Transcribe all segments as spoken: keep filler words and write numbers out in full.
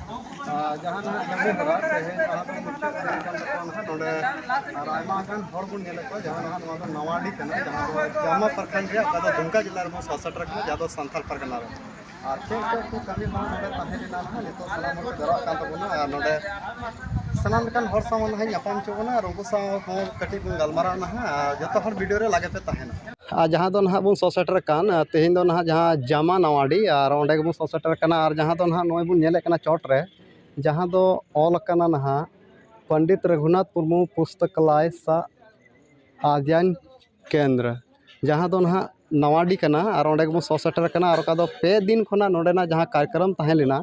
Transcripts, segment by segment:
ᱟᱨ ᱡᱟᱦᱟᱸ ᱱᱟᱦᱟᱜ ᱠᱟᱹᱢᱤ ᱦᱚᱨᱟ ᱛᱮᱦᱮᱧ ᱱᱟᱦᱟᱜ ᱵᱚᱱ ᱢᱩᱪᱟᱹᱫ ᱤᱫᱤ ᱠᱟᱱ ᱛᱟᱠᱚᱣᱟ ᱱᱟᱦᱟᱜ ᱱᱚᱰᱮ, ᱟᱨ ᱟᱭᱢᱟ ᱜᱟᱱ ᱦᱚᱲ ᱵᱚᱱ ᱧᱮᱞᱮᱫ ᱠᱚᱣᱟ, ᱡᱟᱦᱟᱸ ᱱᱟᱦᱟᱜ ᱱᱚᱣᱟ ᱫᱚ ᱱᱟᱣᱟᱰᱤ ᱠᱟᱱᱟ, ᱡᱟᱦᱟᱸ ᱫᱚ ᱡᱟᱢᱟ ᱯᱨᱚᱠᱷᱚᱸᱰ ᱨᱮᱭᱟᱜ, ᱚᱠᱟ ᱫᱚ ᱫᱩᱢᱠᱟ ᱡᱮᱞᱟ ᱨᱮᱵᱚᱱ ᱥᱟᱥᱮᱴ ᱟᱠᱟᱱᱟ, ᱡᱟᱦᱟᱸ ᱫᱚ ᱥᱟᱱᱛᱟᱲ ᱯᱟᱨᱜᱟᱱᱟ ᱨᱮ᱾ ᱟᱨ ᱪᱮᱫ ᱪᱮᱫ ᱠᱚ ᱠᱟᱹᱢᱤ ᱦᱚᱨᱟ ᱱᱚᱰᱮ ᱛᱟᱦᱮᱸ ᱞᱮᱱᱟ ᱱᱟᱦᱟᱜ, ᱱᱤᱛᱚᱜ ᱥᱟᱱᱟᱢ ᱦᱚᱲ ᱠᱚ ᱡᱟᱣᱨᱟᱜ ᱠᱟᱱ ᱛᱟᱵᱚᱱᱟ᱾ ᱟᱨ ᱱᱚᱰᱮ ᱥᱟᱱᱟᱢ ᱞᱮᱠᱟᱱ ᱦᱚᱲ ᱥᱟᱶ ᱱᱟᱦᱟᱜ ᱧᱟᱯᱟᱢ ᱦᱚᱪᱚ ᱵᱚᱱᱟ, ᱟᱨ ᱩᱱᱠᱩ ᱥᱟᱶ ᱦᱚᱸ ᱠᱟᱹᱴᱤᱡ ᱵᱚᱱ ᱜᱟᱞᱢᱟᱨᱟᱣ ᱱᱟᱦᱟᱜ᱾ ᱟᱨ ᱡᱚᱛᱚ ᱦᱚᱲ ᱵᱷᱤᱰᱤᱭᱳ ᱨᱮ ᱞᱟᱜᱮ ᱯᱮ ᱛᱟᱦᱮᱱᱟ᱾ ᱟᱨ ᱡᱟᱦᱟᱸ ᱫᱚ ᱱᱟᱦᱟᱜ ᱵᱚᱱ ᱥᱚ ᱥᱮᱴᱮᱨ ᱟᱠᱟᱱ, ᱟᱨ ᱛᱮᱦᱮᱧ ᱫᱚ ᱱᱟᱦᱟᱜ ᱡᱟᱦᱟᱸ ᱡᱟᱢᱟ ᱱᱟᱣᱟᱰᱤ, ᱟᱨ ᱚᱸᱰᱮ ᱜᱮᱵᱚᱱ ᱥᱚ ᱥᱮᱴᱮᱨ ᱟᱠᱟᱱᱟ᱾ ᱟᱨ ᱡᱟᱦᱟᱸ ᱫᱚ ᱱᱟᱦᱟᱜ ᱱᱚᱜᱼᱚᱭ ᱵᱚᱱ ᱧᱮᱞᱮᱫ ᱠᱟᱱᱟ ᱪᱚᱴ ᱨᱮ, ᱡᱟᱦᱟᱸ ᱫᱚ ᱚᱞ ᱟᱠᱟᱱᱟ ᱱᱟᱦᱟᱜ ᱯᱚᱱᱰᱤᱛ ᱨᱚᱜᱷᱩᱱᱟᱛᱷ ᱢᱩᱨᱢᱩ ᱯᱩᱥᱛᱚᱠᱟᱞᱟᱭ ᱥᱟ ᱟᱫᱷᱭᱟᱱ ᱠᱮᱱᱫᱨᱚ, ᱡᱟᱦᱟᱸ ᱫᱚ ᱱᱟᱦᱟᱜ ᱱᱟᱣᱟᱰᱤ ᱠᱟᱱᱟ᱾ ᱟᱨ ᱚᱸᱰᱮ ᱜᱮᱵᱚᱱ ᱥᱚ ᱥᱮᱴᱮᱨ ᱟᱠᱟᱱᱟ᱾ ᱟᱨ ᱚᱠᱟ ᱫᱚ ᱯᱮ ᱫᱤᱱ ᱠᱷᱚᱱᱟᱜ ᱱᱚᱰᱮᱱᱟᱜ ᱡᱟᱦᱟᱸ ᱠᱟᱨᱭᱚᱠᱨᱚᱢ ᱛᱟᱦᱮᱸ ᱞᱮᱱᱟ,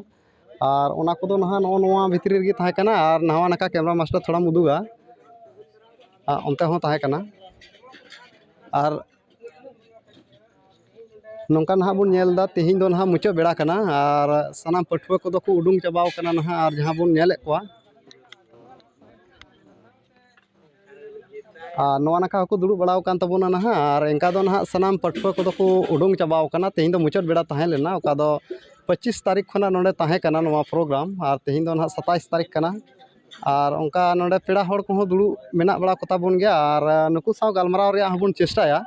ᱟᱨ ᱚᱱᱟ ᱠᱚᱫᱚ ᱱᱟᱦᱟᱜ ᱱᱚᱜᱼᱚ ᱱᱚᱣᱟ ᱵᱷᱤᱛᱨᱤ ᱨᱮᱜᱮ ᱛᱟᱦᱮᱸ ᱠᱟᱱᱟ᱾ ᱟᱨ ᱱᱟᱣᱟ ᱱᱟᱠᱷᱟ ᱠᱮᱢᱨᱟ ᱢᱟᱥᱴᱟᱨ ᱛᱷᱚᱲᱟᱢ ᱩᱫᱩᱜᱟ, ᱟᱨ ᱚᱱᱛᱮ ᱦᱚᱸ ᱛᱟᱦᱮᱸ ᱠᱟᱱᱟ᱾ ᱟᱨ ᱱᱚᱝᱠᱟ ᱱᱟᱦᱟᱜ ᱵᱚᱱ ᱧᱮᱞ ᱮᱫᱟ, ᱛᱮᱦᱮᱧ ᱫᱚ ᱱᱟᱦᱟᱜ ᱢᱩᱪᱟᱹᱫ ᱵᱮᱲᱟ ᱠᱟᱱᱟ᱾ ᱟᱨ ᱥᱟᱱᱟᱢ ᱯᱟᱹᱴᱷᱩᱣᱟᱹ ᱠᱚᱫᱚ ᱠᱚ ᱩᱰᱩᱝ ᱪᱟᱵᱟᱣ ᱠᱟᱱᱟ ᱱᱟᱦᱟᱜ᱾ ᱟᱨ ᱡᱟᱦᱟᱸ ᱵᱚᱱ ᱧᱮᱞᱮᱫ ᱠᱚᱣᱟ, ᱟᱨ ᱱᱚᱣᱟ ᱱᱟᱠᱷᱟ ᱦᱚᱸᱠᱚ ᱫᱩᱲᱩᱵ ᱵᱟᱲᱟᱣ ᱟᱠᱟᱱ ᱛᱟᱵᱚᱱᱟ ᱱᱟᱦᱟᱜ᱾ ᱟᱨ ᱮᱱᱠᱟ ᱫᱚ ᱱᱟᱦᱟᱜ ᱥᱟᱱᱟᱢ ᱯᱟᱹᱴᱷᱩᱣᱟᱹ ᱠᱚᱫᱚ ᱠᱚ ᱩᱰᱩᱝ ᱪᱟᱵᱟᱣ ᱠᱟᱱᱟ᱾ ᱛᱮᱦᱮᱧ ᱫᱚ ᱢᱩᱪᱟᱹᱫ ᱵᱮᱲᱟ ᱛᱟᱦᱮᱸ ᱞᱮᱱᱟ, ᱚᱠᱟ ᱫᱚ ᱯᱚᱸᱪᱤᱥ ᱛᱟᱹᱨᱤᱠᱷ ᱠᱷᱚᱱᱟᱜ ᱱᱚᱰᱮ ᱛᱟᱦᱮᱸ ᱠᱟᱱᱟ ᱱᱚᱣᱟ ᱯᱨᱳᱜᱨᱟᱢ, ᱟᱨ ᱛᱮᱦᱮᱧ ᱫᱚ ᱱᱟᱦᱟᱜ ᱥᱟᱛᱟᱭᱤᱥ ᱛᱟᱹᱨᱤᱠᱷ ᱠᱟᱱᱟ᱾ ᱟᱨ ᱚᱱᱠᱟ ᱱᱚᱰᱮ ᱯᱮᱲᱟ ᱦᱚᱲ ᱠᱚᱦᱚᱸ ᱫᱩᱲᱩᱵ ᱢᱮᱱᱟᱜ ᱵᱟᱲᱟ ᱠᱚᱛᱟ ᱵᱚᱱ ᱜᱮᱭᱟ, ᱟᱨ ᱱᱩᱠᱩ ᱥᱟᱶ ᱜᱟᱞᱢᱟᱨᱟᱣ ᱨᱮᱭᱟᱜ ᱦᱚᱸᱵᱚᱱ ᱪᱮᱥᱴᱟᱭᱟ᱾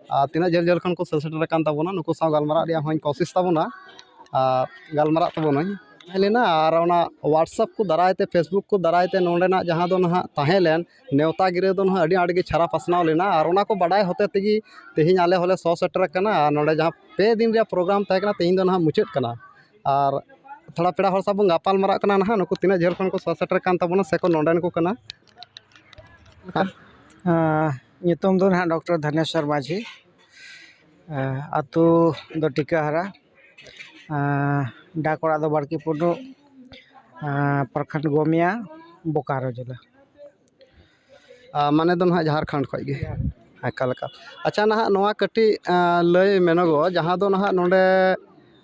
ᱟᱨ ᱛᱤᱱᱟᱹᱜ ᱡᱷᱟᱹᱞ ᱡᱷᱟᱹᱞ ᱠᱷᱚᱱ ᱠᱚ ᱥᱮᱴᱮᱨ ᱟᱠᱟᱱ ᱛᱟᱵᱚᱱᱟ, ᱱᱩᱠᱩ ᱥᱟᱶ ᱜᱟᱞᱢᱟᱨᱟᱜ ᱨᱮᱭᱟᱜ ᱦᱚᱸᱧ ᱠᱳᱥᱤᱥ ᱛᱟᱵᱚᱱᱟ, ᱟᱨ ᱜᱟᱞᱢᱟᱨᱟᱜ ᱛᱟᱵᱚᱱᱟᱹᱧ᱾ ᱛᱟᱦᱮᱸ ᱞᱮᱱᱟ᱾ ᱟᱨ ᱚᱱᱟ WhatsApp ᱠᱚ ᱫᱟᱨᱟᱭ ᱛᱮ, Facebook ᱠᱚ ᱫᱟᱨᱟᱭ ᱛᱮ ᱱᱚᱰᱮᱱᱟᱜ ᱡᱟᱦᱟᱸ ᱫᱚ ᱱᱟᱦᱟᱜ ᱛᱟᱦᱮᱸ ᱞᱮᱱ ᱱᱮᱣᱛᱟ ᱜᱤᱨᱟᱹ ᱫᱚ ᱱᱟᱦᱟᱜ ᱟᱹᱰᱤ ᱟᱸᱴ ᱜᱮ ᱪᱷᱟᱨᱟ ᱯᱟᱥᱱᱟᱣ ᱞᱮᱱᱟ᱾ ᱟᱨ ᱚᱱᱟ ᱠᱚ ᱵᱟᱰᱟᱭ ᱦᱚᱛᱮ ᱛᱮᱜᱮ ᱛᱮᱦᱮᱧ ᱟᱞᱮ ᱦᱚᱸᱞᱮ ᱥᱚ ᱥᱮᱴᱮᱨ ᱟᱠᱟᱱᱟ᱾ ᱟᱨ ᱱᱚᱰᱮ ᱡᱟᱦᱟᱸ ᱯᱮ ᱫᱤᱱ ᱨᱮᱭᱟᱜ ᱯᱨᱳᱜᱨᱟᱢ ᱛᱟᱦᱮᱸ ᱠᱟᱱᱟ, ᱛᱮᱦᱮᱧ ᱫᱚ ᱱᱟᱦᱟᱜ ᱢᱩᱪᱟᱹᱫ ᱠᱟᱱᱟ᱾ ᱟᱨ ᱛᱷᱚᱲᱟ ᱯᱮᱲᱟ ᱦᱚᱲ ᱥᱟᱶ ᱵᱚᱱ ᱜᱟᱯᱟᱞ ᱢᱟᱨᱟᱜ ᱠᱟᱱᱟ ᱱᱟᱦᱟᱜ, ᱱᱩᱠᱩ ᱛᱤᱱᱟᱹᱜ ᱡᱷᱟᱹᱞ ᱠᱷᱚᱱ ᱠᱚ ᱥᱚ ᱥᱮᱴᱮᱨ ᱠᱟᱱ ᱛᱟᱵᱚᱱᱟ ᱥᱮᱠᱚ ᱱᱚᱰᱮᱱ ᱠᱚ ᱠᱟᱱᱟ᱾ ᱟᱸ, ᱧᱩᱛᱩᱢ ᱫᱚ ᱱᱟᱦᱟᱜ ᱰᱚᱠᱴᱚᱨ ᱫᱷᱟᱱᱮᱥᱣᱚᱨ ᱢᱟᱹᱡᱷᱤ᱾ ᱟᱸ, ᱟᱹᱛᱩ ᱫᱚ ᱴᱤᱠᱟᱹᱦᱟᱨᱟ᱾ ᱟᱸ, ᱰᱟᱠ ᱚᱲᱟᱜ ᱫᱚ ᱵᱟᱲᱠᱤ ᱯᱩᱰᱩ, ᱟᱸ, ᱯᱨᱚᱠᱷᱚᱸᱰ ᱜᱳᱢᱤᱭᱟ, ᱵᱳᱠᱟᱨᱳ ᱡᱮᱞᱟ᱾ ᱟᱸ, ᱢᱟᱱᱮ ᱫᱚ ᱱᱟᱦᱟᱜ ᱡᱷᱟᱲᱠᱷᱚᱸᱰ ᱠᱷᱚᱱ ᱜᱮ᱾ ᱮᱠᱟᱞ, ᱮᱠᱟᱞ᱾ ᱟᱪᱪᱷᱟ, ᱱᱟᱦᱟᱜ ᱱᱚᱣᱟ ᱠᱟᱹᱴᱤᱡ, ᱟᱸ, ᱞᱟᱹᱭ ᱢᱮᱱᱚᱜᱚᱜ, ᱡᱟᱦᱟᱸ ᱫᱚ ᱱᱟᱦᱟᱜ ᱱᱚᱰᱮ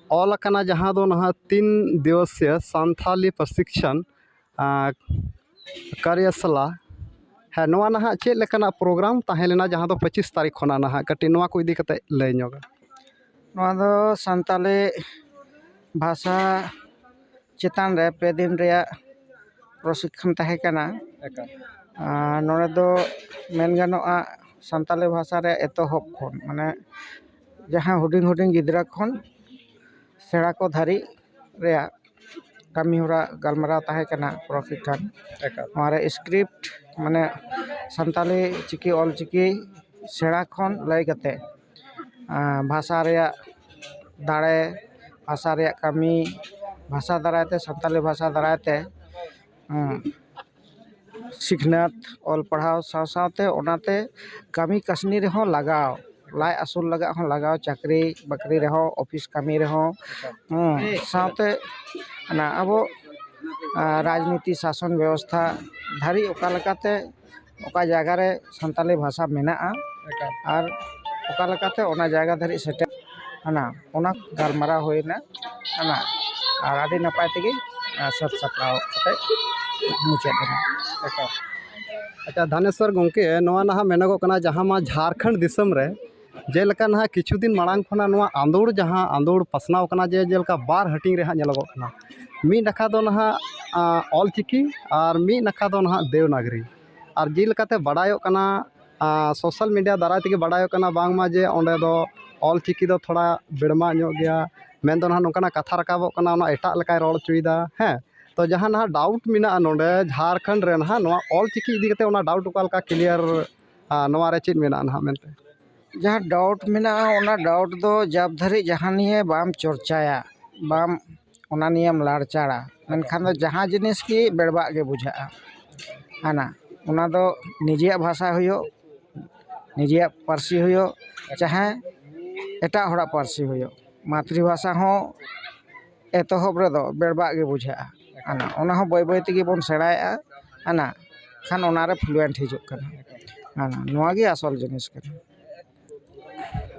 ᱚᱞ ᱟᱠᱟᱱᱟ, ᱡᱟᱦᱟᱸ ᱫᱚ ᱱᱟᱦᱟᱜ ᱛᱤᱱ ᱫᱤᱣᱚᱥᱤᱭᱟ ᱥᱟᱱᱛᱷᱟᱞᱤ ᱯᱨᱚᱥᱤᱠᱥᱚᱱ, ᱟᱸ, ᱠᱟᱨᱭᱟᱥᱟᱞᱟ᱾ ᱦᱮᱸ, ᱱᱚᱣᱟ ᱱᱟᱦᱟᱜ ᱪᱮᱫ ᱞᱮᱠᱟᱱᱟᱜ ᱯᱨᱳᱜᱨᱟᱢ ᱛᱟᱦᱮᱸ ᱞᱮᱱᱟ, ᱡᱟᱦᱟᱸ ᱫᱚ ᱯᱚᱸᱪᱤᱥ ᱛᱟᱹᱨᱤᱠᱷ ᱠᱷᱚᱱᱟᱜ ᱱᱟᱦᱟᱜ? ᱠᱟᱹᱴᱤᱡ ᱱᱚᱣᱟ ᱠᱚ ᱤᱫᱤ ᱠᱟᱛᱮ ᱞᱟᱹᱭ ᱧᱚᱜᱟ᱾ ᱱᱚᱣᱟ ᱫᱚ ᱥᱟᱱᱛᱟᱞᱤ ᱵᱷᱟᱥᱟ ᱪᱮᱛᱟᱱ ᱨᱮ ᱯᱮ ᱫᱤᱱ ᱨᱮᱭᱟᱜ ᱯᱨᱚᱥᱤᱠᱠᱷᱚᱱ ᱛᱟᱦᱮᱸ ᱠᱟᱱᱟ᱾ ᱟᱨ ᱱᱚᱰᱮ ᱫᱚ ᱢᱮᱱ ᱜᱟᱱᱚᱜᱼᱟ, ᱥᱟᱱᱛᱟᱞᱤ ᱵᱷᱟᱥᱟ ᱨᱮᱭᱟᱜ ᱮᱛᱚᱦᱚᱵ ᱠᱷᱚᱱ, ᱢᱟᱱᱮ ᱡᱟᱦᱟᱸ ᱦᱩᱰᱤᱧ ᱦᱩᱰᱤᱧ ᱜᱤᱫᱽᱨᱟᱹ ᱠᱷᱚᱱ ᱥᱮᱬᱟ ᱠᱚ ᱫᱷᱟᱹᱨᱤᱡ ᱨᱮᱭᱟᱜ ᱠᱟᱹᱢᱤ ᱦᱚᱨᱟ ᱜᱟᱞᱢᱟᱨᱟᱣ ᱛᱟᱦᱮᱸ ᱠᱟᱱᱟ ᱯᱨᱚᱥᱤᱠᱠᱷᱚᱱ᱾ ᱱᱚᱣᱟ ᱨᱮ ᱥᱠᱨᱤᱯᱴ, ᱢᱟᱱᱮ ᱥᱟᱱᱛᱟᱞᱤ ᱪᱤᱠᱤ, ᱚᱞ ᱪᱤᱠᱤ ᱥᱮᱬᱟ ᱠᱷᱚᱱ ᱞᱟᱹᱭ ᱠᱟᱛᱮ, ᱟᱸ, ᱵᱷᱟᱥᱟ ᱨᱮᱭᱟᱜ ᱫᱟᱲᱮ, ᱵᱷᱟᱥᱟ ᱨᱮᱭᱟᱜ ᱠᱟᱹᱢᱤ, ᱵᱷᱟᱥᱟ ᱫᱟᱨᱟᱭ ᱛᱮ, ᱥᱟᱱᱛᱟᱞᱤ ᱵᱷᱟᱥᱟ ᱫᱟᱨᱟᱭ ᱛᱮ, ᱦᱩᱸ, ᱥᱤᱠᱷᱱᱟᱹᱛ, ᱚᱞ ᱯᱟᱲᱦᱟᱣ ᱥᱟᱶ ᱥᱟᱶᱛᱮ ᱚᱱᱟᱛᱮ ᱠᱟᱹᱢᱤ ᱠᱟᱹᱥᱱᱤ ᱨᱮᱦᱚᱸ ᱞᱟᱜᱟᱣ, ᱞᱟᱡ ᱟᱹᱥᱩᱞ ᱞᱟᱜᱟᱜ ᱦᱚᱸ ᱞᱟᱜᱟᱣ, ᱪᱟᱹᱠᱨᱤ ᱵᱟᱹᱠᱨᱤ ᱨᱮᱦᱚᱸ, ᱚᱯᱷᱤᱥ ᱠᱟᱹᱢᱤ ᱨᱮᱦᱚᱸ, ᱦᱩᱸ, ᱥᱟᱶᱛᱮ ᱚᱱᱟ ᱟᱵᱚ, ᱟᱸ, ᱨᱟᱡᱽᱱᱤᱛᱤ ᱥᱟᱥᱚᱱ ᱵᱮᱵᱚᱥᱛᱷᱟ ᱫᱷᱟᱹᱨᱤᱡ ᱚᱠᱟ ᱞᱮᱠᱟᱛᱮ ᱚᱠᱟ ᱡᱟᱭᱜᱟ ᱨᱮ ᱥᱟᱱᱛᱟᱞᱤ ᱵᱷᱟᱥᱟ ᱢᱮᱱᱟᱜᱼᱟ ᱟᱨ ᱚᱠᱟ ᱞᱮᱠᱟᱛᱮ ᱚᱱᱟ ᱡᱟᱭᱜᱟ ᱫᱷᱟᱹᱨᱤᱡ ᱥᱮᱴᱮᱨ ᱟᱱᱟ, ᱚᱱᱟ ᱜᱟᱞᱢᱟᱨᱟᱣ ᱦᱩᱭᱱᱟ ᱟᱱᱟ᱾ ᱟᱨ ᱟᱹᱰᱤ ᱱᱟᱯᱟᱭ ᱛᱮᱜᱮ, ᱟᱨ, ᱥᱟᱹᱛ ᱥᱟᱯᱲᱟᱣ ᱠᱟᱛᱮ ᱢᱩᱪᱟᱹᱫ ᱮᱱᱟ᱾ ᱟᱪᱪᱷᱟ, ᱫᱷᱟᱱᱮᱥᱣᱚᱨ ᱜᱚᱢᱠᱮ, ᱱᱚᱣᱟ ᱱᱟᱦᱟᱜ ᱢᱮᱱᱚᱜᱚᱜ ᱠᱟᱱᱟ, ᱡᱟᱦᱟᱸ ᱢᱟ ᱡᱷᱟᱲᱠᱷᱚᱸᱰ ᱫᱤᱥᱚᱢ ᱨᱮ ᱡᱮᱞᱮᱠᱟ ᱱᱟᱦᱟᱜ ᱠᱤᱪᱷᱩ ᱫᱤᱱ ᱢᱟᱲᱟᱝ ᱠᱷᱚᱱᱟᱜ ᱱᱚᱣᱟ ᱟᱸᱫᱳᱲ, ᱡᱟᱦᱟᱸ ᱟᱸᱫᱳᱲ ᱯᱟᱥᱱᱟᱣ ᱠᱟᱱᱟ, ᱡᱮ ᱡᱮᱞᱮᱠᱟ ᱵᱟᱨ ᱦᱟᱹᱴᱤᱧ ᱨᱮ ᱦᱟᱸᱜ ᱧᱮᱞᱚᱜᱚᱜ ᱠᱟᱱᱟ, ᱢᱤᱫ ᱱᱟᱠᱷᱟ ᱫᱚ ᱱᱟᱦᱟᱜ, ᱟᱸ, ᱚᱞᱪᱤᱠᱤ ᱟᱨ ᱢᱤᱫ ᱱᱟᱠᱷᱟ ᱫᱚ ᱱᱟᱦᱟᱜ ᱫᱮᱣᱱᱟᱜᱽᱨᱤ᱾ ᱟᱨ ᱡᱮ ᱞᱮᱠᱟᱛᱮ ᱵᱟᱰᱟᱭᱚᱜ ᱠᱟᱱᱟ, ᱟᱸ, ᱥᱳᱥᱟᱞ ᱢᱤᱰᱤᱭᱟ ᱫᱟᱨᱟᱭ ᱛᱮᱜᱮ ᱵᱟᱰᱟᱭᱚᱜ ᱠᱟᱱᱟ ᱵᱟᱝᱢᱟ ᱡᱮ ᱚᱸᱰᱮ ᱫᱚ ᱚᱞᱪᱤᱠᱤ ᱫᱚ ᱛᱷᱚᱲᱟ ᱵᱮᱲᱢᱟ ᱧᱚᱜ ᱜᱮᱭᱟ, ᱢᱮᱱᱫᱚ ᱱᱟᱦᱟᱜ ᱱᱚᱝᱠᱟᱱᱟᱜ ᱠᱟᱛᱷᱟ ᱨᱟᱠᱟᱵᱚᱜ ᱠᱟᱱᱟ, ᱚᱱᱟ ᱮᱴᱟᱜ ᱞᱮᱠᱟᱭ ᱨᱚᱲ ᱦᱚᱪᱚᱭᱮᱫᱟ᱾ ᱦᱮᱸ, ᱛᱚ ᱡᱟᱦᱟᱸ ᱱᱟᱦᱟᱜ ᱰᱟᱣᱩᱴ ᱢᱮᱱᱟᱜᱼᱟ ᱱᱚᱰᱮ ᱡᱷᱟᱲᱠᱷᱚᱸᱰ ᱨᱮ ᱱᱟᱦᱟᱜ ᱱᱚᱣᱟ ᱚᱞᱪᱤᱠᱤ ᱤᱫᱤ ᱠᱟᱛᱮ, ᱚᱱᱟ ᱰᱟᱣᱩᱴ ᱚᱠᱟ ᱞᱮᱠᱟ ᱠᱞᱤᱭᱟᱨ, ᱟᱸ, ᱱᱚᱣᱟ ᱨᱮ ᱪᱮᱫ ᱢᱮᱱᱟᱜᱼᱟ ᱱᱟᱦᱟᱜ ᱢᱮᱱᱛᱮ? ᱡᱟᱦᱟᱸ ᱰᱟᱣᱩᱴ ᱢᱮᱱᱟᱜᱼᱟ, ᱚᱱᱟ ᱰᱟᱣᱩᱴ ᱫᱚ ᱡᱟᱵ ᱫᱷᱟᱹᱨᱤᱡ ᱡᱟᱦᱟᱸ ᱱᱤᱭᱮ ᱵᱟᱢ ᱪᱚᱨᱪᱟᱭᱟ, ᱵᱟᱢ, ᱚᱱᱟ ᱱᱤᱭᱮᱢ ᱞᱟᱲᱪᱟᱲᱟ, ᱢᱮᱱᱠᱷᱟᱱ ᱫᱚ ᱡᱟᱦᱟᱸ ᱡᱤᱱᱤᱥ ᱜᱮ ᱵᱮᱲᱵᱟᱜ ᱜᱮ ᱵᱩᱡᱷᱟᱹᱜᱼᱟ᱾ ᱦᱟᱱᱟ, ᱚᱱᱟ ᱫᱚ ᱱᱤᱡᱮᱭᱟᱜ ᱵᱷᱟᱥᱟ ᱦᱩᱭᱩᱜ, ᱱᱤᱡᱮᱭᱟᱜ ᱯᱟᱹᱨᱥᱤ ᱦᱩᱭᱩᱜ, ᱪᱟᱦᱮ ᱮᱴᱟᱜ ᱦᱚᱲᱟᱜ ᱯᱟᱹᱨᱥᱤ ᱦᱩᱭᱩᱜ, ᱢᱟᱛᱨᱤ ᱵᱷᱟᱥᱟ ᱦᱚᱸ ᱮᱛᱚᱦᱚᱵ ᱨᱮᱫᱚ ᱵᱮᱲᱵᱟᱜ ᱜᱮ ᱵᱩᱡᱷᱟᱹᱜᱼᱟ᱾ ᱦᱟᱱᱟ, ᱚᱱᱟ ᱦᱚᱸ ᱵᱟᱹᱭ ᱵᱟᱹᱭ ᱛᱮᱜᱮ ᱵᱚᱱ ᱥᱮᱬᱟᱭᱮᱫᱼᱟ, ᱦᱟᱱᱟ, ᱠᱷᱟᱱ ᱚᱱᱟᱨᱮ ᱯᱷᱞᱩᱭᱮᱱᱴ ᱦᱤᱡᱩᱜ ᱠᱟᱱᱟ᱾ ᱦᱟᱱᱟ, ᱱᱚᱣᱟ ᱜᱮ ᱟᱥᱚᱞ ᱡᱤᱱᱤᱥ ᱠᱟᱱᱟ᱾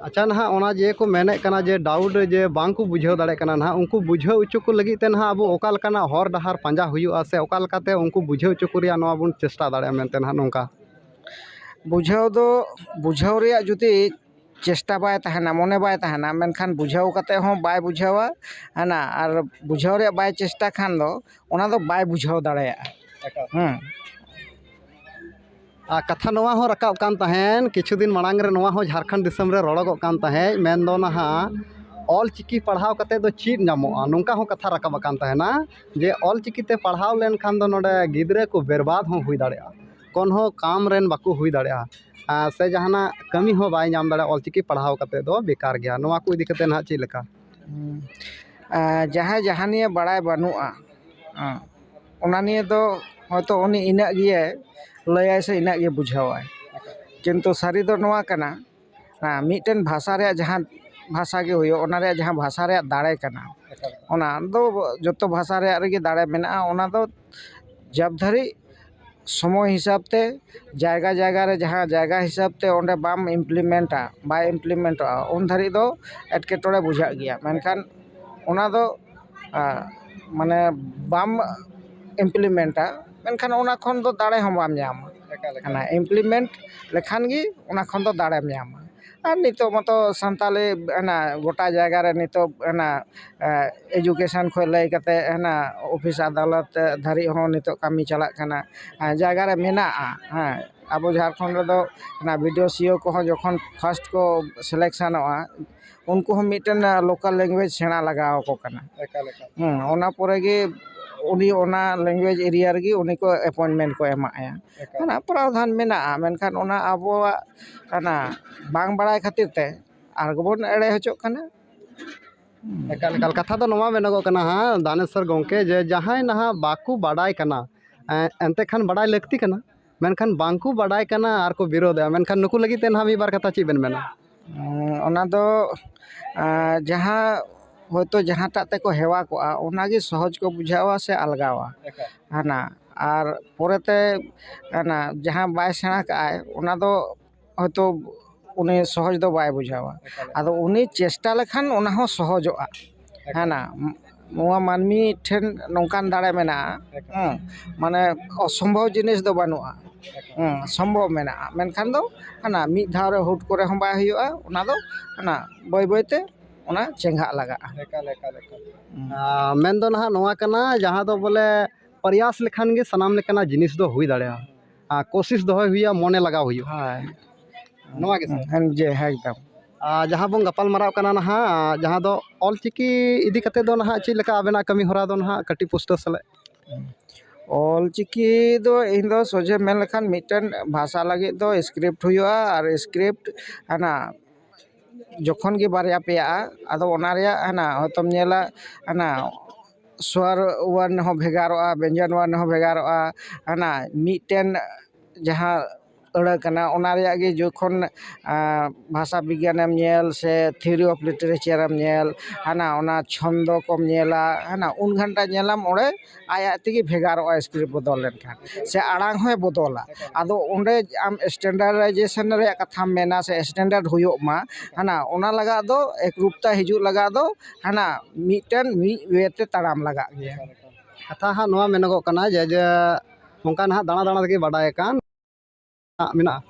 ᱟᱪᱪᱷᱟ, ᱱᱟᱦᱟᱜ ᱚᱱᱟ ᱡᱮ ᱠᱚ ᱢᱮᱱᱮᱫ ᱠᱟᱱᱟ ᱡᱮ ᱰᱟᱣᱩᱴ ᱡᱮ ᱵᱟᱝ ᱠᱚ ᱵᱩᱡᱷᱟᱹᱣ ᱫᱟᱲᱮᱭᱟᱜ ᱠᱟᱱᱟ, ᱱᱟᱦᱟᱜ ᱩᱱᱠᱩ ᱵᱩᱡᱷᱟᱹᱣ ᱦᱚᱪᱚ ᱠᱚ ᱞᱟᱹᱜᱤᱫ ᱛᱮ ᱱᱟᱦᱟᱜ ᱟᱵᱚ ᱚᱠᱟ ᱞᱮᱠᱟᱱᱟᱜ ᱦᱚᱨ ᱰᱟᱦᱟᱨ ᱯᱟᱸᱡᱟ ᱦᱩᱭᱩᱜᱼᱟ ᱥᱮ ᱚᱠᱟ ᱞᱮᱠᱟᱛᱮ ᱩᱱᱠᱩ ᱵᱩᱡᱷᱟᱹᱣ ᱦᱚᱪᱚ ᱠᱚ ᱨᱮᱭᱟᱜ ᱱᱚᱣᱟ ᱵᱚᱱ ᱪᱮᱥᱴᱟ ᱫᱟᱲᱮᱭᱟᱜᱼᱟ ᱢᱮᱱᱛᱮ ᱱᱟᱦᱟᱜ ᱱᱚᱝᱠᱟ? ᱵᱩᱡᱷᱟᱹᱣ ᱫᱚ, ᱵᱩᱡᱷᱟᱹᱣ ᱨᱮᱭᱟᱜ ᱡᱩᱫᱤ ᱪᱮᱥᱴᱟ ᱵᱟᱭ ᱛᱟᱦᱮᱱᱟ, ᱢᱚᱱᱮ ᱵᱟᱭ ᱛᱟᱦᱮᱱᱟ, ᱢᱮᱱᱠᱷᱟᱱ ᱵᱩᱡᱷᱟᱹᱣ ᱠᱟᱛᱮ ᱦᱚᱸ ᱵᱟᱭ ᱵᱩᱡᱷᱟᱹᱣᱟ᱾ ᱦᱟᱱᱟ ᱟᱨ ᱵᱩᱡᱷᱟᱹᱣ ᱨᱮᱭᱟᱜ ᱵᱟᱭ ᱪᱮᱥᱴᱟ ᱠᱷᱟᱱ ᱫᱚ ᱚᱱᱟ ᱫᱚ ᱵᱟᱭ ᱵᱩᱡᱷᱟᱹᱣ ᱫᱟᱲᱮᱭᱟᱜᱼᱟ᱾ ᱮᱠᱟᱞ᱾ ᱦᱮᱸ᱾ ᱟᱨ ᱠᱟᱛᱷᱟ ᱱᱚᱣᱟ ᱦᱚᱸ ᱨᱟᱠᱟᱵ ᱠᱟᱱ ᱛᱟᱦᱮᱸᱱ, ᱠᱤᱪᱷᱩ ᱫᱤᱱ ᱢᱟᱲᱟᱝ ᱨᱮ ᱱᱚᱣᱟ ᱦᱚᱸ ᱡᱷᱟᱲᱠᱷᱚᱸᱰ ᱫᱤᱥᱚᱢ ᱨᱮ ᱨᱚᱲᱚᱜᱚᱜ ᱠᱟᱱ ᱛᱟᱦᱮᱸᱫ, ᱢᱮᱱᱫᱚ ᱱᱟᱦᱟᱜ ᱚᱞ ᱪᱤᱠᱤ ᱯᱟᱲᱦᱟᱣ ᱠᱟᱛᱮᱫ ᱫᱚ ᱪᱮᱫ ᱧᱟᱢᱚᱜᱼᱟ, ᱱᱚᱝᱠᱟ ᱦᱚᱸ ᱠᱟᱛᱷᱟ ᱨᱟᱠᱟᱵ ᱟᱠᱟᱱ ᱛᱟᱦᱮᱱᱟ ᱡᱮ ᱚᱞ ᱪᱤᱠᱤ ᱛᱮ ᱯᱟᱲᱦᱟᱣ ᱞᱮᱱᱠᱷᱟᱱ ᱫᱚ ᱱᱚᱰᱮ ᱜᱤᱫᱽᱨᱟᱹ ᱠᱚ ᱵᱮᱨᱵᱟᱫ ᱦᱚᱸ ᱦᱩᱭ ᱫᱟᱲᱮᱭᱟᱜᱼᱟ, ᱠᱳᱱᱳ ᱠᱟᱢ ᱨᱮᱱ ᱵᱟᱠᱚ ᱦᱩᱭ ᱫᱟᱲᱮᱭᱟᱜᱼᱟ, ᱟᱨ ᱥᱮ ᱡᱟᱦᱟᱱᱟᱜ ᱠᱟᱹᱢᱤ ᱦᱚᱸ ᱵᱟᱭ ᱧᱟᱢ ᱫᱟᱲᱮᱭᱟᱜᱼᱟ, ᱚᱞ ᱪᱤᱠᱤ ᱯᱟᱲᱦᱟᱣ ᱠᱟᱛᱮᱫ ᱫᱚ ᱵᱮᱠᱟᱨ ᱜᱮᱭᱟ᱾ ᱱᱚᱣᱟ ᱠᱚ ᱤᱫᱤ ᱠᱟᱛᱮᱫ ᱱᱟᱦᱟᱜ ᱪᱮᱫ ᱞᱮᱠᱟ? ᱦᱩᱸ᱾ ᱟᱨ ᱡᱟᱦᱟᱸᱭ ᱡᱟᱦᱟᱸ ᱱᱤᱭᱮ ᱵᱟᱲᱟᱭ ᱵᱟᱹᱱᱩᱜᱼᱟ, ᱦᱮᱸ, ᱚᱱᱟ ᱱᱤᱭᱮ ᱫᱚ ᱦᱚᱭᱛᱳ ᱩᱱᱤ ᱤᱱᱟᱹᱜ ᱜᱮ ᱞᱟᱹᱭᱟᱭ ᱥᱮ ᱤᱱᱟᱹᱜ ᱜᱮ ᱵᱩᱡᱷᱟᱹᱣᱟᱭ᱾ ᱠᱤᱱᱛᱩ ᱥᱟᱹᱨᱤ ᱫᱚ ᱱᱚᱣᱟ ᱠᱟᱱᱟ, ᱦᱮᱸ, ᱢᱤᱫᱴᱮᱱ ᱵᱷᱟᱥᱟ ᱨᱮᱭᱟᱜ ᱡᱟᱦᱟᱸ ᱵᱷᱟᱥᱟ ᱜᱮ ᱦᱩᱭᱩᱜ, ᱚᱱᱟ ᱨᱮᱭᱟᱜ ᱡᱟᱦᱟᱸ ᱵᱷᱟᱥᱟ ᱨᱮᱭᱟᱜ ᱫᱟᱲᱮ ᱠᱟᱱᱟ, ᱚᱱᱟ ᱫᱚ ᱡᱚᱛᱚ ᱵᱷᱟᱥᱟ ᱨᱮᱭᱟᱜ ᱨᱮᱜᱮ ᱫᱟᱲᱮ ᱢᱮᱱᱟᱜᱼᱟ᱾ ᱚᱱᱟ ᱫᱚ ᱡᱟᱵ ᱫᱷᱟᱹᱨᱤᱡ ᱥᱚᱢᱚᱭ ᱦᱤᱥᱟᱹᱵ ᱛᱮ, ᱡᱟᱭᱜᱟ ᱡᱟᱭᱜᱟ ᱨᱮ ᱡᱟᱦᱟᱸ ᱡᱟᱭᱜᱟ ᱦᱤᱥᱟᱹᱵ ᱛᱮ ᱚᱸᱰᱮ ᱵᱟᱢ implement-ᱟ, ᱵᱟᱭ implement-ᱚᱜᱼᱟ, ᱩᱱ ᱫᱷᱟᱹᱨᱤᱡ ᱫᱚ ᱮᱴᱠᱮᱴᱚᱬᱮ ᱵᱩᱡᱷᱟᱹᱜ ᱜᱮᱭᱟ᱾ ᱢᱮᱱᱠᱷᱟᱱ ᱚᱱᱟ ᱫᱚ, ᱟ, ᱢᱟᱱᱮ ᱵᱟᱢ implement-ᱟ, ᱢᱮᱱᱠᱷᱟᱱ ᱚᱱᱟ ᱠᱷᱚᱱ ᱫᱚ ᱫᱟᱲᱮ ᱦᱚᱸ ᱵᱟᱢ ᱧᱟᱢᱟ᱾ ᱮᱠᱟᱞ, ᱮᱠᱟᱞ᱾ ᱚᱱᱟ implement ᱞᱮᱠᱷᱟᱱ ᱜᱮ ᱚᱱᱟ ᱠᱷᱚᱱ ᱫᱚ ᱫᱟᱲᱮᱢ ᱧᱟᱢᱟ᱾ ᱟᱨ ᱱᱤᱛᱚᱜ ᱢᱟᱛᱚ ᱥᱟᱱᱛᱟᱞᱤ ᱚᱱᱟ ᱜᱚᱴᱟ ᱡᱟᱭᱜᱟ ᱨᱮ ᱱᱤᱛᱚᱜ ᱚᱱᱟ, ᱮ, education ᱠᱷᱚᱱ ᱞᱟᱹᱭ ᱠᱟᱛᱮ ᱦᱟᱱᱟ ᱚᱯᱷᱤᱥ ᱟᱫᱟᱞᱚᱛ ᱫᱷᱟᱹᱨᱤᱡ ᱦᱚᱸ ᱱᱤᱛᱚᱜ ᱠᱟᱹᱢᱤ ᱪᱟᱞᱟᱜ ᱠᱟᱱᱟ᱾ ᱦᱮᱸ, ᱡᱟᱭᱜᱟ ᱨᱮ ᱢᱮᱱᱟᱜᱼᱟ᱾ ᱦᱮᱸ, ᱟᱵᱚ ᱡᱷᱟᱲᱠᱷᱚᱸᱰ ᱨᱮᱫᱚ ᱚᱱᱟ BDO CO ᱠᱚᱦᱚᱸ ᱡᱚᱠᱷᱚᱱ first ᱠᱚ selection-ᱚᱜᱼᱟ, ᱩᱱᱠᱩ ᱦᱚᱸ ᱢᱤᱫᱴᱮᱱ local language ᱥᱮᱬᱟ ᱞᱟᱜᱟᱣ ᱟᱠᱚ ᱠᱟᱱᱟ᱾ ᱮᱠᱟᱞ, ᱮᱠᱟᱞ᱾ ᱦᱮᱸ, ᱚᱱᱟ ᱯᱚᱨᱮ ᱜᱮ ᱩᱱᱤ ᱚᱱᱟ language area ᱨᱮᱜᱮ ᱩᱱᱤ ᱠᱚ appointment ᱠᱚ ᱮᱢᱟᱜᱼᱟ᱾ ᱮᱠᱟᱞ᱾ ᱚᱱᱟ ᱯᱨᱟᱣᱫᱷᱟᱱ ᱢᱮᱱᱟᱜᱼᱟ, ᱢᱮᱱᱠᱷᱟᱱ ᱚᱱᱟ ᱟᱵᱚᱣᱟᱜ ᱚᱱᱟ ᱵᱟᱝ ᱵᱟᱲᱟᱭ ᱠᱷᱟᱹᱛᱤᱨ ᱛᱮ ᱟᱨ ᱜᱮᱵᱚᱱ ᱮᱲᱮ ᱦᱚᱪᱚᱜ ᱠᱟᱱᱟ᱾ ᱮᱠᱟᱞ, ᱮᱠᱟᱞ᱾ ᱠᱟᱛᱷᱟ ᱫᱚ ᱱᱚᱣᱟ ᱢᱮᱱᱚᱜᱚᱜ ᱠᱟᱱᱟ ᱦᱟᱸᱜ, ᱫᱟᱱᱮᱥᱚᱨ ᱜᱚᱢᱠᱮ, ᱡᱮ ᱡᱟᱦᱟᱸᱭ ᱱᱟᱦᱟᱜ ᱵᱟᱠᱚ ᱵᱟᱰᱟᱭ ᱠᱟᱱᱟ, ᱮ-, ᱮᱱᱛᱮ ᱠᱷᱟᱱ ᱵᱟᱰᱟᱭ ᱞᱟᱹᱠᱛᱤ ᱠᱟᱱᱟ, ᱢᱮᱱᱠᱷᱟᱱ ᱵᱟᱝᱠᱚ ᱵᱟᱰᱟᱭ ᱠᱟᱱᱟ ᱟᱨ ᱠᱚ ᱵᱤᱨᱳᱫᱷᱮᱜᱼᱟ, ᱢᱮᱱᱠᱷᱟᱱ ᱱᱩᱠᱩ ᱞᱟᱹᱜᱤᱫ ᱛᱮ ᱱᱟᱦᱟᱜ ᱢᱤᱫ ᱵᱟᱨ ᱠᱟᱛᱷᱟ ᱪᱮᱫ ᱵᱮᱱ ᱢᱮᱱᱟ? ᱩᱸ, ᱚᱱᱟ ᱫᱚ, ᱟ, ᱡᱟᱦᱟᱸ ᱦᱚᱭᱛᱳ ᱡᱟᱦᱟᱸᱴᱟᱜ ᱛᱮᱠᱚ ᱦᱮᱣᱟ ᱠᱚᱜᱼᱟ, ᱚᱱᱟᱜᱮ ᱥᱚᱦᱚᱡᱽ ᱠᱚ ᱵᱩᱡᱷᱟᱹᱣᱟ ᱥᱮ ᱟᱞᱜᱟᱣᱟ᱾ ᱮᱠᱟᱞ᱾ ᱦᱟᱱᱟ, ᱟᱨ ᱯᱚᱨᱮᱛᱮ ᱚᱱᱟ ᱡᱟᱦᱟᱸ ᱵᱟᱭ ᱥᱮᱬᱟ ᱠᱟᱜᱼᱟᱭ, ᱚᱱᱟ ᱫᱚ ᱦᱚᱭᱛᱳ ᱩᱱᱤ ᱥᱚᱦᱚᱡᱽ ᱫᱚ ᱵᱟᱭ ᱵᱩᱡᱷᱟᱹᱣᱟ᱾ ᱮᱠᱟᱞ᱾ ᱟᱫᱚ ᱩᱱᱤ ᱪᱮᱥᱴᱟ ᱞᱮᱠᱷᱟᱱ ᱚᱱᱟ ᱦᱚᱸ ᱥᱚᱦᱚᱡᱚᱜᱼᱟ᱾ ᱮᱠᱟᱞ᱾ ᱦᱮᱸ ᱱᱟ, ᱱᱚᱣᱟ ᱢᱟᱹᱱᱢᱤ ᱴᱷᱮᱱ ᱱᱚᱝᱠᱟᱱ ᱫᱟᱲᱮ ᱢᱮᱱᱟᱜᱼᱟ, ᱮᱠᱟᱞ᱾ ᱦᱮᱸ, ᱢᱟᱱᱮ ᱚᱥᱚᱢᱵᱷᱚᱵ ᱡᱤᱱᱤᱥ ᱫᱚ ᱵᱟᱹᱱᱩᱜᱼᱟ᱾ ᱦᱮᱸ, ᱥᱚᱢᱵᱷᱚᱵ ᱢᱮᱱᱟᱜᱼᱟ, ᱢᱮᱱᱠᱷᱟᱱ ᱫᱚ ᱦᱟᱱᱟ ᱢᱤᱫ ᱫᱷᱟᱣ ᱨᱮ ᱦᱩᱴ ᱠᱚᱨᱮ ᱦᱚᱸ ᱵᱟᱭ ᱦᱩᱭᱩᱜᱼᱟ᱾ ᱚᱱᱟ ᱫᱚ ᱦᱟᱱᱟ ᱵᱟᱹᱭ ᱵᱟᱹᱭ ᱛᱮ ᱚᱱᱟ ᱪᱮᱸᱜᱷᱟᱜ ᱞᱟᱜᱟᱜᱼᱟ᱾ ᱮᱠᱟᱞ, ᱮᱠᱟᱞ, ᱮᱠᱟᱞ᱾ ᱦᱩᱸ᱾ ᱟᱨ ᱢᱮᱱ ᱫᱚ ᱱᱟᱦᱟᱜ ᱱᱚᱣᱟ ᱠᱟᱱᱟ, ᱡᱟᱦᱟᱸ ᱫᱚ ᱵᱚᱞᱮ ᱯᱨᱚᱭᱟᱥ ᱞᱮᱠᱷᱟᱱ ᱜᱮ ᱥᱟᱱᱟᱢ ᱞᱮᱠᱟᱱᱟᱜ ᱡᱤᱱᱤᱥ ᱫᱚ ᱦᱩᱭ ᱫᱟᱲᱮᱭᱟᱜᱼᱟ᱾ ᱟᱨ ᱠᱳᱥᱤᱥ ᱫᱚᱦᱚᱭ ᱦᱩᱭᱩᱜᱼᱟ, ᱢᱚᱱᱮ ᱞᱟᱜᱟᱣ ᱦᱩᱭᱩᱜᱼᱟ᱾ ᱦᱳᱭ᱾ ᱱᱚᱣᱟ ᱜᱮ ᱥᱮ? ᱦᱮᱸ, ᱡᱮ, ᱦᱮᱸ, ᱮᱠᱫᱚᱢ᱾ ᱟᱨ ᱡᱟᱦᱟᱸ ᱵᱚᱱ ᱜᱟᱯᱟᱞ ᱢᱟᱨᱟᱣ ᱠᱟᱱᱟ ᱱᱟᱦᱟᱜ, ᱡᱟᱦᱟᱸ ᱫᱚ ᱚᱞ ᱪᱤᱠᱤ ᱤᱫᱤ ᱠᱟᱛᱮ ᱫᱚ ᱱᱟᱦᱟᱜ ᱪᱮᱫ ᱞᱮᱠᱟ ᱟᱵᱮᱱᱟᱜ ᱠᱟᱹᱢᱤ ᱦᱚᱨᱟ ᱫᱚ ᱱᱟᱦᱟᱜ ᱠᱟᱹᱴᱤᱡ ᱯᱩᱥᱴᱟᱹᱣ ᱥᱟᱞᱟᱜ? ᱚᱞ ᱪᱤᱠᱤ ᱫᱚ ᱤᱧ ᱫᱚ ᱥᱚᱡᱷᱮ ᱢᱮᱱ ᱞᱮᱠᱷᱟᱱ ᱢᱤᱫᱴᱮᱱ ᱵᱷᱟᱥᱟ ᱞᱟᱹᱜᱤᱫ ᱫᱚ ᱥᱠᱨᱤᱯᱴ ᱦᱩᱭᱩᱜᱼᱟ, ᱟᱨ ᱥᱠᱨᱤᱯᱴ ᱦᱟᱱᱟ ᱡᱚᱠᱷᱚᱱ ᱜᱮ ᱵᱟᱨᱭᱟ ᱯᱮᱭᱟᱜᱼᱟ, ᱟᱫᱚ ᱚᱱᱟ ᱨᱮᱭᱟᱜ ᱦᱟᱱᱟ ᱦᱚᱭᱛᱚᱢ ᱧᱮᱞᱟ, ᱦᱟᱱᱟ ᱥᱣᱟᱨ ᱣᱟᱨᱱ ᱦᱚᱸ ᱵᱷᱮᱜᱟᱨᱚᱜᱼᱟ, ᱵᱮᱧᱡᱚᱱ ᱣᱟᱨᱱ ᱦᱚᱸ ᱵᱷᱮᱜᱟᱨᱚᱜᱼᱟ᱾ ᱦᱟᱱᱟ ᱢᱤᱫᱴᱮᱱ ᱡᱟᱦᱟᱸ ᱟᱹᱲᱟᱹ ᱠᱟᱱᱟ, ᱚᱱᱟ ᱨᱮᱭᱟᱜ ᱜᱮ ᱡᱚᱠᱷᱚᱱ, ᱟᱸ, ᱵᱷᱟᱥᱟ ᱵᱤᱜᱽᱜᱟᱱᱮᱢ ᱧᱮᱞ ᱥᱮ theory of literature ᱮᱢ ᱧᱮᱞ, ᱦᱟᱱᱟ ᱚᱱᱟ ᱪᱷᱚᱱᱫᱚ ᱠᱚᱢ ᱧᱮᱞᱟ, ᱦᱟᱱᱟ ᱩᱱ ᱜᱷᱟᱱᱴᱟ ᱧᱮᱞᱟᱢ, ᱚᱸᱰᱮ ᱟᱡ ᱟᱡ ᱛᱮᱜᱮ ᱵᱷᱮᱜᱟᱨᱚᱜᱼᱟ ᱥᱠᱨᱤᱯᱴ ᱵᱚᱫᱚᱞ ᱞᱮᱱᱠᱷᱟᱱ, ᱥᱮ ᱟᱲᱟᱝ ᱦᱚᱸᱭ ᱵᱚᱫᱚᱞᱟ᱾ ᱟᱫᱚ ᱚᱸᱰᱮ ᱟᱢ standardization ᱨᱮᱭᱟᱜ ᱠᱟᱛᱷᱟᱢ ᱢᱮᱱᱟ ᱥᱮ standard ᱦᱩᱭᱩᱜ ᱢᱟ, ᱦᱟᱱᱟ ᱚᱱᱟ ᱞᱟᱜᱟᱜ ᱫᱚ ᱮᱠᱨᱩᱯᱛᱟ ᱦᱤᱡᱩᱜ ᱞᱟᱜᱟᱜ ᱫᱚ ᱦᱟᱱᱟ ᱢᱤᱫᱴᱮᱱ ᱢᱤᱫ ᱣᱮ ᱛᱮ ᱛᱟᱲᱟᱢ ᱞᱟᱜᱟᱜ ᱜᱮᱭᱟ᱾ ᱠᱟᱛᱷᱟ ᱦᱟᱸᱜ ᱱᱚᱣᱟ ᱢᱮᱱᱚᱜᱚᱜ ᱠᱟᱱᱟ ᱡᱮ, ᱡᱮ ᱚᱱᱠᱟ ᱱᱟᱦᱟᱜ ᱫᱟᱬᱟ ᱫᱟᱬᱟ ᱛᱮᱜᱮ ᱵᱟᱰᱟᱭ ᱟᱠᱟᱱ ᱢᱮᱱᱟᱜᱼᱟ᱾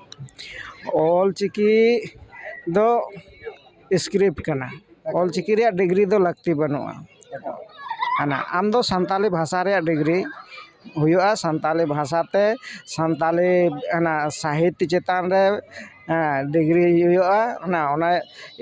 ᱚᱞ ᱪᱤᱠᱤ ᱫᱚ ᱥᱠᱨᱤᱯᱴ ᱠᱟᱱᱟ, ᱚᱞ ᱪᱤᱠᱤ ᱨᱮᱭᱟᱜ ᱰᱤᱜᱽᱨᱤ ᱫᱚ ᱞᱟᱹᱠᱛᱤ ᱵᱟᱹᱱᱩᱜᱼᱟ᱾ ᱦᱟᱱᱟ ᱟᱢ ᱫᱚ ᱥᱟᱱᱛᱟᱞᱤ ᱵᱷᱟᱥᱟ ᱨᱮᱭᱟᱜ ᱰᱤᱜᱽᱨᱤ ᱦᱩᱭᱩᱜᱼᱟ, ᱥᱟᱱᱛᱟᱞᱤ ᱵᱷᱟᱥᱟ ᱛᱮ ᱥᱟᱱᱛᱟᱞᱤ ᱦᱟᱱᱟ ᱥᱟᱦᱤᱛ ᱪᱮᱛᱟᱱ ᱨᱮ, ᱦᱮᱸ, ᱰᱤᱜᱽᱨᱤ ᱦᱩᱭᱩᱜᱼᱟ᱾ ᱚᱱᱟ, ᱚᱱᱟ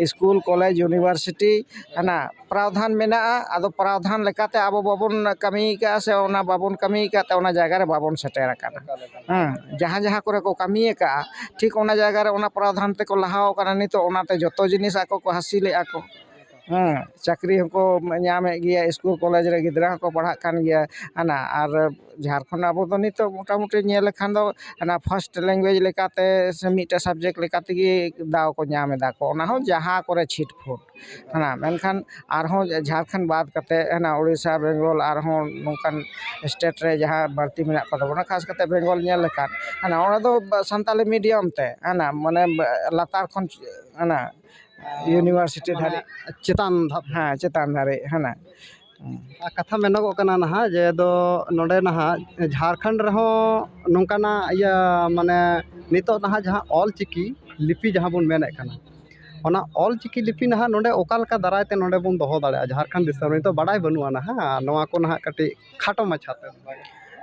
ᱥᱠᱩᱞ, ᱠᱚᱞᱮᱡᱽ, ᱤᱭᱩᱱᱤᱵᱷᱟᱨᱥᱤᱴᱤ ᱦᱟᱱᱟ ᱯᱨᱟᱣᱫᱷᱟᱱ ᱢᱮᱱᱟᱜᱼᱟ᱾ ᱟᱫᱚ ᱯᱨᱟᱣᱫᱷᱟᱱ ᱞᱮᱠᱟᱛᱮ ᱟᱵᱚ ᱵᱟᱵᱚᱱ ᱠᱟᱹᱢᱤ ᱟᱠᱟᱫᱼᱟ ᱥᱮ ᱚᱱᱟ ᱵᱟᱵᱚᱱ ᱠᱟᱹᱢᱤ ᱟᱠᱟᱫ ᱛᱮ ᱚᱱᱟ ᱡᱟᱭᱜᱟ ᱨᱮ ᱵᱟᱵᱚᱱ ᱥᱮᱴᱮᱨ ᱟᱠᱟᱱᱟ᱾ ᱦᱮᱸ, ᱡᱟᱦᱟᱸ ᱡᱟᱦᱟᱸ ᱠᱚᱨᱮ ᱠᱚ ᱠᱟᱹᱢᱤ ᱟᱠᱟᱫᱼᱟ, ᱴᱷᱤᱠ ᱚᱱᱟ ᱡᱟᱭᱜᱟ ᱨᱮ ᱚᱱᱟ ᱯᱨᱟᱣᱫᱷᱟᱱ ᱛᱮᱠᱚ ᱞᱟᱦᱟ ᱟᱠᱟᱱᱟ᱾ ᱱᱤᱛᱚᱜ ᱚᱱᱟᱛᱮ ᱡᱚᱛᱚ ᱡᱤᱱᱤᱥ ᱟᱠᱚ ᱠᱚ ᱦᱟᱹᱥᱤᱞᱮᱫᱼᱟ ᱠᱚ᱾ ᱦᱮᱸ, ᱪᱟᱹᱠᱨᱤ ᱦᱚᱸᱠᱚ ᱧᱟᱢᱮᱫ ᱜᱮᱭᱟ, ᱥᱠᱩᱞ ᱠᱚᱞᱮᱡᱽ ᱨᱮ ᱜᱤᱫᱽᱨᱟᱹ ᱦᱚᱸᱠᱚ ᱯᱟᱲᱦᱟᱜ ᱠᱟᱱ ᱜᱮᱭᱟ᱾ ᱦᱟᱱᱟ ᱟᱨ ᱡᱷᱟᱲᱠᱷᱚᱸᱰ ᱟᱵᱚ ᱫᱚ ᱱᱤᱛᱚᱜ ᱢᱚᱴᱟᱢᱩᱴᱤ ᱧᱮᱞ ᱞᱮᱠᱷᱟᱱ ᱫᱚ ᱦᱟᱱᱟ ᱯᱷᱟᱥᱴ ᱞᱮᱝᱜᱩᱭᱮᱡᱽ ᱞᱮᱠᱟᱛᱮ ᱥᱮ ᱢᱤᱫᱴᱮᱱ ᱥᱟᱵᱡᱮᱠᱴ ᱞᱮᱠᱟ ᱛᱮᱜᱮ ᱫᱟᱣ ᱠᱚ ᱧᱟᱢ ᱮᱫᱟ ᱠᱚ, ᱚᱱᱟ ᱦᱚᱸ ᱡᱟᱦᱟᱸ ᱠᱚᱨᱮ ᱪᱷᱤᱴ ᱯᱷᱩᱴ᱾ ᱦᱟᱱᱟ ᱢᱮᱱᱠᱷᱟᱱ ᱟᱨᱦᱚᱸ ᱡᱷᱟᱲᱠᱷᱚᱸᱰ ᱵᱟᱫ ᱠᱟᱛᱮ ᱦᱟᱱᱟ ᱩᱲᱤᱥᱥᱟ, ᱵᱮᱝᱜᱚᱞ, ᱟᱨᱦᱚᱸ ᱱᱚᱝᱠᱟᱱ ᱥᱴᱮᱴ ᱨᱮ ᱡᱟᱦᱟᱸ ᱵᱟᱹᱲᱛᱤ ᱢᱮᱱᱟᱜ ᱠᱚ ᱛᱟᱵᱚᱱᱟ, ᱠᱷᱟᱥ ᱠᱟᱛᱮ ᱵᱮᱝᱜᱚᱞ ᱧᱮᱞ ᱞᱮᱠᱷᱟᱱ ᱦᱟᱱᱟ ᱚᱸᱰᱮ ᱫᱚ ᱥᱟᱱᱛᱟᱞᱤ ᱢᱤᱰᱤᱭᱟᱢ ᱛᱮ ᱦᱟᱱᱟ ᱢᱟᱱᱮ ᱞᱟᱛᱟᱨ ᱠᱷᱚᱱ ᱦᱟᱱᱟ ᱤᱭᱩᱱᱤᱵᱷᱟᱨᱥᱤᱴᱤ ᱢᱟᱱᱮ ᱫᱷᱟᱹᱨᱤᱡ᱾ ᱪᱮᱛᱟᱱ ᱫᱷᱟᱯ᱾ ᱦᱮᱸ, ᱪᱮᱛᱟᱱ ᱫᱷᱟᱹᱨᱤᱡ ᱦᱟᱱᱟ᱾ ᱟᱨ ᱠᱟᱛᱷᱟ ᱢᱮᱱᱚᱜᱚᱜ ᱠᱟᱱᱟ ᱱᱟᱦᱟᱜ ᱡᱮ ᱫᱚ ᱱᱚᱰᱮ ᱱᱟᱦᱟᱜ ᱡᱷᱟᱲᱠᱷᱚᱸᱰ ᱨᱮᱦᱚᱸ ᱱᱚᱝᱠᱟᱱᱟᱜ ᱤᱭᱟᱹ ᱢᱟᱱᱮ ᱱᱤᱛᱚᱜ ᱱᱟᱦᱟᱜ ᱡᱟᱦᱟᱸ ᱚᱞ ᱪᱤᱠᱤ ᱞᱤᱯᱤ ᱡᱟᱦᱟᱸ ᱵᱚᱱ ᱢᱮᱱᱮᱫ ᱠᱟᱱᱟ, ᱚᱱᱟ ᱚᱞ ᱪᱤᱠᱤ ᱞᱤᱯᱤ ᱱᱟᱦᱟᱜ ᱱᱚᱰᱮ ᱚᱠᱟ ᱞᱮᱠᱟ ᱫᱟᱨᱟᱭ ᱛᱮ ᱱᱚᱰᱮ ᱵᱚᱱ ᱫᱚᱦᱚ ᱫᱟᱲᱮᱭᱟᱜᱼᱟ ᱡᱷᱟᱲᱠᱷᱚᱸᱰ ᱫᱤᱥᱚᱢ ᱨᱮ? ᱱᱤᱛᱚᱜ ᱵᱟᱰᱟᱭ ᱵᱟᱹᱱᱩᱜᱼᱟ ᱱᱟᱦᱟᱜ, ᱱᱚᱣᱟ ᱠᱚ ᱱᱟᱦᱟᱜ ᱠᱟᱹᱴᱤᱡ ᱠᱷᱟᱴᱚ ᱢᱟᱪᱷᱟᱛᱮ᱾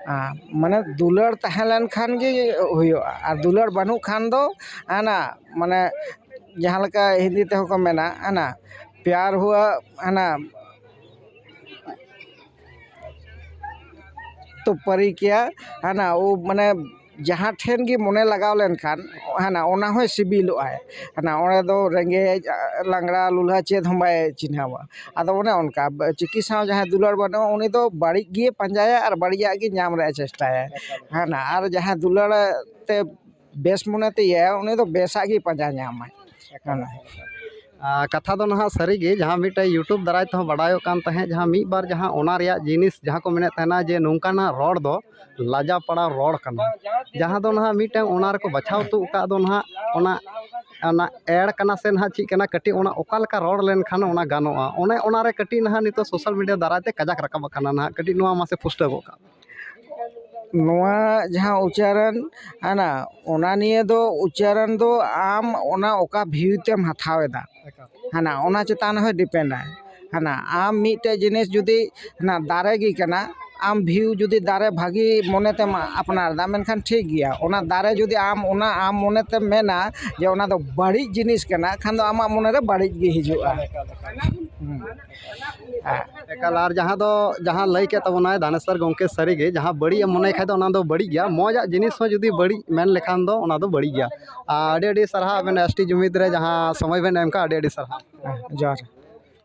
ᱟᱨ ᱢᱟᱱᱮ ᱫᱩᱞᱟᱹᱲ ᱛᱟᱦᱮᱸ ᱞᱮᱱᱠᱷᱟᱱ ᱜᱮ ᱦᱩᱭᱩᱜᱼᱟ, ᱟᱨ ᱫᱩᱞᱟᱹᱲ ᱵᱟᱹᱱᱩᱜ ᱠᱷᱟᱱ ᱫᱚ ᱦᱟᱱᱟ ᱢᱟᱱᱮ ᱡᱟᱦᱟᱸ ᱞᱮᱠᱟ ᱦᱤᱱᱫᱤ ᱛᱮᱦᱚᱸ ᱠᱚ ᱢᱮᱱᱟ ᱦᱟᱱᱟ ᱯᱭᱟᱨ ᱦᱩᱣᱟ ᱦᱟᱱᱟ ᱛᱚ ᱯᱟᱹᱨᱤ ᱠᱮᱭᱟ ᱦᱟᱱᱟ ᱳ ᱢᱟᱱᱮ ᱡᱟᱦᱟᱸ ᱴᱷᱮᱱ ᱜᱮ ᱢᱚᱱᱮ ᱞᱟᱜᱟᱣ ᱞᱮᱱᱠᱷᱟᱱ ᱦᱟᱱᱟ ᱚᱱᱟ ᱦᱚᱸᱭ ᱥᱤᱵᱤᱞᱚᱜᱼᱟᱭ᱾ ᱦᱟᱱᱟ ᱚᱸᱰᱮ ᱫᱚ ᱨᱮᱸᱜᱮᱡ ᱞᱟᱝᱲᱟ ᱞᱩᱞᱦᱟ ᱪᱮᱫ ᱦᱚᱸ ᱵᱟᱭ ᱪᱤᱱᱦᱟᱹᱣᱟ᱾ ᱟᱫᱚ ᱚᱱᱮ ᱚᱱᱠᱟ ᱪᱤᱠᱤ ᱥᱟᱶ ᱡᱟᱦᱟᱸᱭ ᱫᱩᱞᱟᱹᱲ ᱵᱟᱹᱱᱩᱜᱼᱟ ᱩᱱᱤ ᱫᱚ ᱵᱟᱹᱲᱤᱡ ᱜᱮ ᱯᱟᱸᱡᱟᱭᱟ ᱟᱨ ᱵᱟᱹᱲᱤᱡᱟᱜ ᱜᱮ ᱧᱟᱢ ᱨᱮᱭᱟᱜ ᱮ ᱪᱮᱥᱴᱟᱭᱟ᱾ ᱦᱟᱱᱟ ᱟᱨ ᱡᱟᱦᱟᱸᱭ ᱫᱩᱞᱟᱹᱲ ᱛᱮ ᱵᱮᱥ ᱢᱚᱱᱮ ᱛᱮ ᱤᱭᱟᱹᱭᱟ ᱩᱱᱤ ᱫᱚ ᱵᱮᱥᱟᱜ ᱜᱮ ᱯᱟᱸᱡᱟ ᱧᱟᱢᱟᱭ᱾ ᱦᱟᱱᱟ ᱟᱨ ᱠᱟᱛᱷᱟ ᱫᱚ ᱱᱟᱦᱟᱜ ᱥᱟᱹᱨᱤᱜᱮ ᱡᱟᱦᱟᱸ ᱢᱤᱫᱴᱮᱱ YouTube ᱫᱟᱨᱟᱭ ᱛᱮᱦᱚᱸ ᱵᱟᱰᱟᱭᱚᱜ ᱠᱟᱱ ᱛᱟᱦᱮᱸᱫ, ᱡᱟᱦᱟᱸ ᱢᱤᱫ ᱵᱟᱨ ᱡᱟᱦᱟᱸ ᱚᱱᱟ ᱨᱮᱭᱟᱜ ᱡᱤᱱᱤᱥ ᱡᱟᱦᱟᱸ ᱠᱚ ᱢᱮᱱᱮᱫ ᱛᱟᱦᱮᱱᱟ ᱡᱮ ᱱᱚᱝᱠᱟᱱᱟᱜ ᱨᱚᱲ ᱫᱚ ᱞᱟᱡᱟ ᱯᱟᱲᱟ ᱨᱚᱲ ᱠᱟᱱᱟ, ᱡᱟᱦᱟᱸ ᱫᱚ ᱱᱟᱦᱟᱜ ᱢᱤᱫᱴᱟᱝ ᱚᱱᱟ ᱨᱮᱠᱚ ᱵᱟᱪᱷᱟᱣ ᱛᱩᱫ ᱟᱠᱟᱫ ᱫᱚ ᱱᱟᱦᱟᱜ ᱚᱱᱟ ᱚᱱᱟ ᱮᱲ ᱠᱟᱱᱟ ᱥᱮ ᱱᱟᱦᱟᱜ ᱪᱮᱫ ᱠᱟᱱᱟ, ᱠᱟᱹᱴᱤᱡ ᱚᱱᱟ ᱚᱠᱟ ᱞᱮᱠᱟ ᱨᱚᱲ ᱞᱮᱱᱠᱷᱟᱱ ᱚᱱᱟ ᱜᱟᱱᱚᱜᱼᱟ, ᱚᱱᱮ ᱚᱱᱟ ᱨᱮ ᱠᱟᱹᱴᱤᱡ ᱱᱟᱦᱟᱜ ᱱᱤᱛᱚᱜ ᱥᱳᱥᱟᱞ ᱢᱤᱰᱤᱭᱟ ᱫᱟᱨᱟᱭ ᱛᱮ ᱠᱟᱡᱟᱠ ᱨᱟᱠᱟᱵ ᱟᱠᱟᱱᱟ ᱱᱟᱦᱟᱜ, ᱠᱟᱹᱴᱤᱡ ᱱᱚᱣᱟ ᱢᱟᱥᱮ ᱯᱩᱥᱴᱟᱹᱣ ᱜᱚᱫ ᱠᱟᱜ ᱢᱮ᱾ ᱱᱚᱣᱟ ᱡᱟᱦᱟᱸ ᱩᱪᱪᱟᱨᱚᱱ ᱦᱟᱱᱟ ᱚᱱᱟ ᱱᱤᱭᱮ ᱫᱚ ᱩᱪᱪᱟᱨᱚᱱ ᱫᱚ ᱟᱢ ᱚᱱᱟ ᱚᱠᱟ ᱵᱷᱤᱭᱩ ᱛᱮᱢ ᱦᱟᱛᱟᱣ ᱮᱫᱟ ᱦᱟᱱᱟ ᱚᱱᱟ ᱪᱮᱛᱟᱱ ᱦᱚᱸᱭ ᱰᱤᱯᱮᱱᱰᱟᱭ᱾ ᱦᱟᱱᱟ ᱟᱢ ᱢᱤᱫᱴᱮᱡ ᱡᱤᱱᱤᱥ ᱡᱩᱫᱤ ᱦᱟᱱᱟ ᱫᱟᱨᱮ ᱜᱮ ᱠᱟᱱᱟ, ᱟᱢ ᱵᱷᱤᱭᱩ ᱡᱩᱫᱤ ᱫᱟᱨᱮ ᱵᱷᱟᱹᱜᱤ ᱢᱚᱱᱮ ᱛᱮᱢ ᱟᱯᱱᱟᱨ ᱮᱫᱟ ᱢᱮᱱᱠᱷᱟᱱ ᱴᱷᱤᱠ ᱜᱮᱭᱟ᱾ ᱚᱱᱟ ᱫᱟᱨᱮ ᱡᱩᱫᱤ ᱟᱢ ᱚᱱᱟ ᱟᱢ ᱢᱚᱱᱮ ᱛᱮᱢ ᱢᱮᱱᱟ ᱡᱮ ᱚᱱᱟ ᱫᱚ ᱵᱟᱹᱲᱤᱡ ᱡᱤᱱᱤᱥ ᱠᱟᱱᱟ ᱠᱷᱟᱱ ᱫᱚ ᱟᱢᱟᱜ ᱢᱚᱱᱮ ᱨᱮ ᱵᱟᱹᱲᱤᱡ ᱜᱮ ᱦᱤᱡᱩᱜᱼᱟ᱾ ᱦᱮᱸ᱾ ᱮᱠᱟᱞ, ᱟᱨ ᱡᱟᱦᱟᱸ ᱫᱚ ᱡᱟᱦᱟᱸ ᱞᱟᱹᱭ ᱠᱮᱫ ᱛᱟᱵᱚᱱᱟᱭ ᱫᱟᱱᱮᱥᱚᱨ ᱜᱚᱢᱠᱮ, ᱥᱟᱹᱨᱤᱜᱮ ᱡᱟᱦᱟᱸ ᱵᱟᱹᱲᱤᱡ ᱮᱢ ᱢᱚᱱᱮᱭ ᱠᱷᱟᱡ ᱫᱚ ᱚᱱᱟ ᱫᱚ ᱵᱟᱹᱲᱤᱡ ᱜᱮᱭᱟ, ᱢᱚᱡᱽ ᱟᱜ ᱡᱤᱱᱤᱥ ᱦᱚᱸ ᱡᱩᱫᱤ ᱵᱟᱹᱲᱤᱡ ᱢᱮᱱ ᱞᱮᱠᱷᱟᱱ ᱫᱚ ᱚᱱᱟ ᱫᱚ ᱵᱟᱹᱲᱤᱡ ᱜᱮᱭᱟ᱾ ᱟᱨ ᱟᱹᱰᱤ ᱟᱹᱰᱤ ᱥᱟᱨᱦᱟᱣ ᱟᱵᱮᱱ ᱮᱥ ᱴᱤ ᱡᱩᱢᱤᱫ ᱨᱮ ᱡᱟᱦᱟᱸ ᱥᱚᱢᱚᱭ ᱵᱮᱱ ᱮᱢ ᱠᱟᱜ, ᱟᱹᱰᱤ ᱟᱹᱰᱤ ᱥᱟᱨᱦᱟᱣ᱾ ᱦᱮᱸ, ᱡᱚᱦᱟᱨ᱾